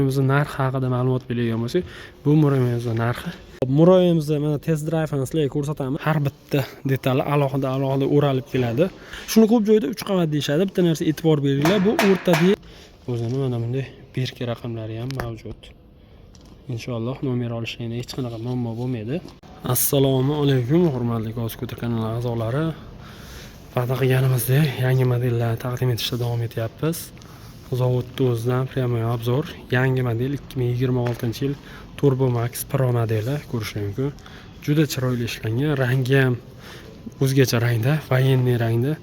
Murayyamizni narxi haqida ma'lumot beradigan bo'lsak, bu murayyamizni narxi, murayyamizni mana test drive'ini sizlarga ko'rsatamiz. Har bitta detali alohida alohida o'ralib keladi. Shuni ko'p joyda uch qavat deyishadi. Bitta narsa e'tibor beringlar, bu o'rtadagi o'zini mana bunday бирка raqamlari ham mavjud. Inshaalloh, nomer olishlikda hech qanaqa muammo bo'lmaydi. Assalomu alaykum, hurmatli Skuter kanali a'zolari. Va'da qilganimizdek, yangi modellarni taqdim etishda davom etyapmiz. Zavodni o'zidan прямой обзор. Yangi model, 2026 yil Turbo Max Pro modeli ko'rish mumkin. Juda chiroyli ishlangan, rangi ham o'zgacha rangda, военный rangda.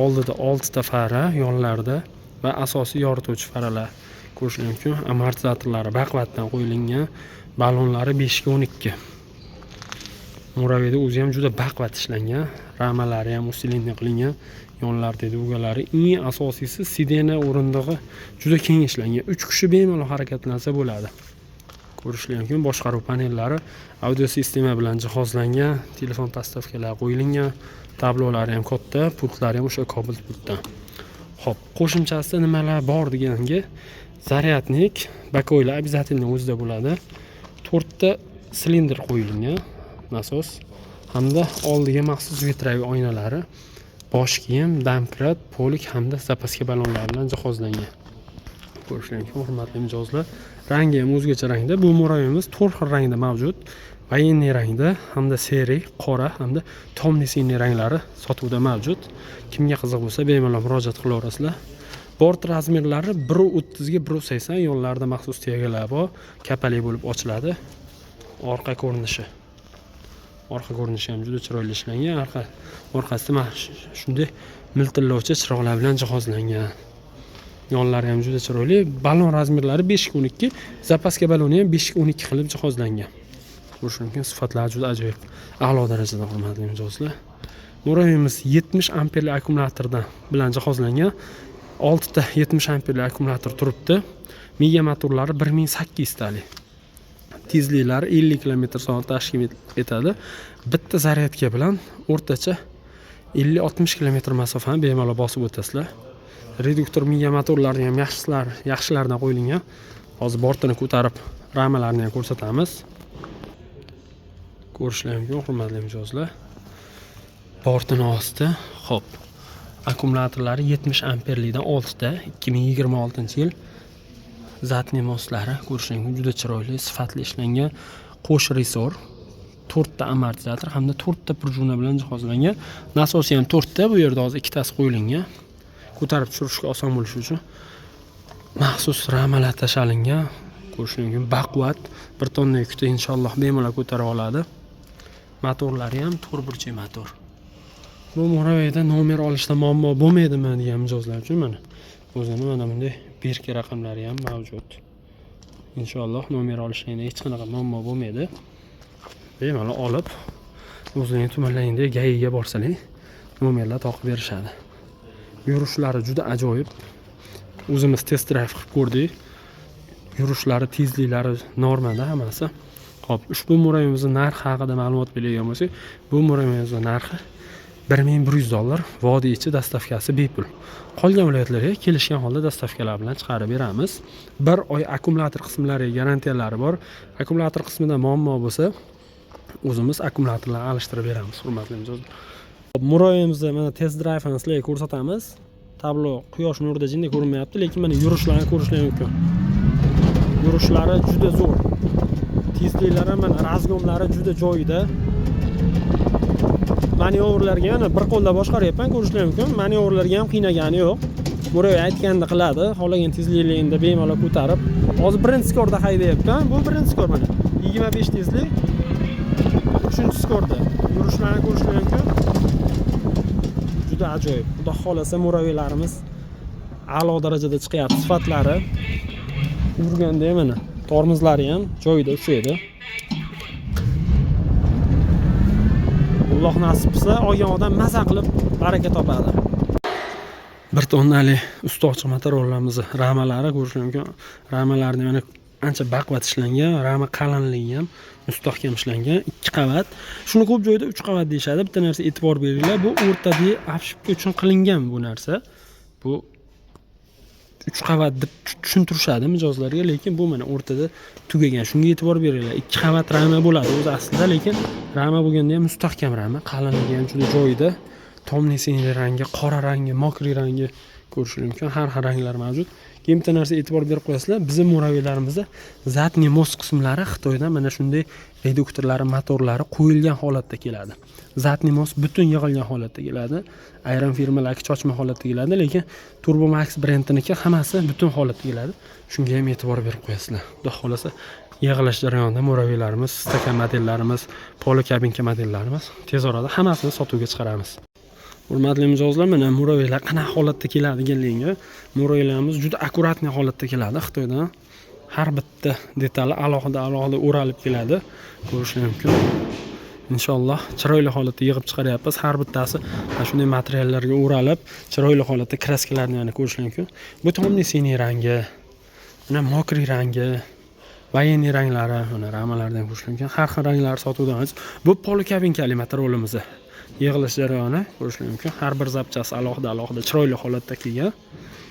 Oldida oltita fara, yonlarida va asosiy yorituvchi faralar ko'rish mumkin. Amortizatorlari baquvvatdan qo'yilgan, ballonlari 5ga 12. Muraviyda o'zi ham juda baquvvat ishlangan, ramalari ham усиленный qilingan, yonlaridagi дуга lari, eng asosiysi, сиденье o'rindig'i juda keng ishlangan. Uch kishi bemalol harakatlansa bo'ladi. Ko'rishlar mumkin, boshqaruv panellari audio sistema bilan jihozlangan, telefon подставка lari qo'yilgan, tablolari ham katta, pultlari ham o'sha Cobalt pultdan. Ho'p, qo'shimchasida nimalar bor deganga, зарядник, боковой lar обязательно o'zida bo'ladi. To'rtta silindr qo'yilgan, nasos hamda oldiga maxsus ветровой oynalari, bosh kiyim, домкрат, полик hamda запаска ballonlar bilan jihozlangan. Ko'rishlar mumkin, hurmatli mijozlar. Rangi ham o'zgacha rangda. Bu murayyamiz to'rt xil rangda mavjud: военный rangda hamda серый, qora hamda темный синий ranglari sotuvda mavjud. Kimga qiziq bo'lsa, bemalol murojaat qilaverasizlar. Bort razmerlari 1,30ga 1,80. Yonlarida maxsus тяга lar bor, kapalik bo'lib ochiladi. Orqa ko'rinishi, orqa ko'rinishi ham juda chiroyli ishlangan. Orqasida mana shunday miltillovchi chiroqlar bilan jihozlangan. Yonlari ham juda chiroyli. Ballon razmerlari 5ga 12, запаска balloni ham 5ga 12 qilib jihozlangan. Ko'rish mumkin, sifatlari juda ajoyib, a'lo darajada, hurmatli mijozlar. Murayyamiz 70 amperli akkumulyatordan bilan jihozlangan. Oltita 70 amperli akkumulyator turibdi. Miga motorlari 1800 talik, tezliklari 50 kilometr soat tashkil etadi. Bitta zaryadka bilan o'rtacha 50-60 kilometr masofani bemalol bosib o'tasizlar. Reduktor miga motorlari ham yaxshilar, yaxshilardan qo'yilgan. Hozir bortini ko'tarib, ramalarni ham ko'rsatamiz. Ko'rishlar mumkin, hurmatli mijozlar, bortini osti. Ho'p, akkumulyatorlari 70 amperlikdan oltita, 2026 yil. Задний мост lari ko'rishlar mumkin, juda chiroyli, sifatli ishlangan. Qo'sh ressor, to'rtta amortizator hamda to'rtta prujina bilan jihozlangan. Nasosi ham to'rtta, bu yerda hozir ikkitasi qo'yilgan, ko'tarib tushirishga oson bo'lishi uchun maxsus ramalar tashlalingan. Ko'rish mumkin, baquvvat, 1 tonna yukni inshaalloh bemalol ko'tara oladi. Motorlari ham to'rt burchak motor. Bu Muraviyda nomer olishda muammo bo'lmaydimi degan mijozlar uchun mana o'zini mana bunday бирка raqamlari ham mavjud. Inshaalloh, nomer olishlikda hech qanaqa muammo bo'lmaydi. Bemalol olib, o'zlaring tumanlaringda ГАИ ga borsalar, nomerlar topib berishadi. Yurishlari juda ajoyib, o'zimiz test drive qilib ko'rdik. Yurishlari, tezliklari normada hammasi. Ho'p, ushbu murayyamizni narxi haqida ma'lumot beradigan bo'lsak, bu murayyamizni narxi 1100 dollar. Vodiy ichi доставка si bepul. Qolgan viloyatlarga kelishgan holda доставка lar bilan chiqarib beramiz. Bir oy akkumulyator qismlariga garantiyalari bor. Akkumulyator qismida muammo bo'lsa, o'zimiz akkumulyatorlarni alishtirib beramiz, hurmatli mijozlar. Murayyamizni mana test drive'ini sizlarga ko'rsatamiz. Tablo quyosh nurida jinday ko'rinmayapti, lekin mana yurishlarini ko'rishlar mumkin. Yurishlari juda zo'r, tezliklari, mana разгон lari juda joyida. Manyovrlarga, mana bir qo'lda boshqaryapman, ko'rishlar mumkin, manyovrlarga ham qiynagani yo'q. Murabbiy aytganini qiladi, xohlagan tezliklarida bemalol ko'tarib. Hozir birinchi скор da haydayapman, bu birinchi скор, mana 25 tezlik, uchinchi скор da yurishlarni ko'rishlar mumkin, juda ajoyib. Xudo xohlasa, murabbiylarimiz a'lo darajada chiqyapti sifatlari. Yurganda ham mana tormozlari ham joyida ushlaydi. Alloh nasib qilsa, olgan odam maza qilib baraka topadi. 1 tonnali usti ochiq motorollarimizni ramalari ko'rish mumkin. Ramalarni mana ancha baquvvat ishlangan, rama qalinligi ham mustahkam ishlangan. Ikki qavat. Shuni ko'p joyda uch qavat deyishadi. Bitta narsa e'tibor beringlar, bu o'rtadagi обшивка uchun qilingan bu narsa. Bu Uch qavat deb tushuntirishadi mijozlarga, lekin bu mana o'rtada tugagan. Shunga e'tibor beringlar. Ikki qavat rama bo'ladi o'zi aslida, lekin rama bo'lganda ham mustahkam rama, qalinligi ham juda joyida. Тёмный синий rangi, qora rangi, мокрый rangi ko'rishingiz mumkin, har xil ranglar mavjud. Keyin bitta narsaga e'tibor berib qo'yasizlar: bizni muraviy задний мост qismlari Xitoydan mana shunday reduktorlari, motorlari qo'yilgan holatda keladi. Задний мост butun yig'ilgan holatda keladi. Ayrim firmalarniki chochma holatda keladi, lekin Turbo Max brendiniki hammasi butun holatda keladi. Shunga ham e'tibor berib qo'yasizlar. Xudo xohlasa, yig'ilish jarayonida murabbiylarimiz, stakan modellarimiz, полукабинка modellarimiz tez orada hammasini sotuvga chiqaramiz. Hurmatli mijozlar, mana murabbiylar qanaqa holatda keladiganligiga. Murabbiylarimiz juda аккуратный holatda keladi Xitoydan. Har bitta detali alohida alohida o'ralib keladi, ko'rishlar mumkin. Inshaalloh, chiroyli holatda yig'ib chiqaryapmiz. Har bittasi mana shunday materiallarga o'ralib, chiroyli holatda, краска larni yana ko'rishlar mumkin. Bu тёмный синий rangi, mana мокрый rangi, военный ranglari, mana ramalardan ham ko'rishlar mumkin. Har xil ranglar sotuvda mavjud. Bu полукабинка li motorolimiz yig'ilish jarayoni, ko'rishlar mumkin. Har bir запчасть alohida alohida chiroyli holatda kelgan.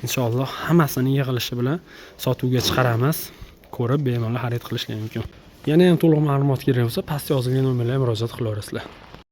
Inshaalloh, hammasini yig'ilishi bilan sotuvga chiqaramiz. Ko'rib, bemalol xarid qilishlari mumkin. Yana ham to'liq ma'lumot kerak bo'lsa, pastda yozilgan nomerlarga murojaat qilaverasizlar.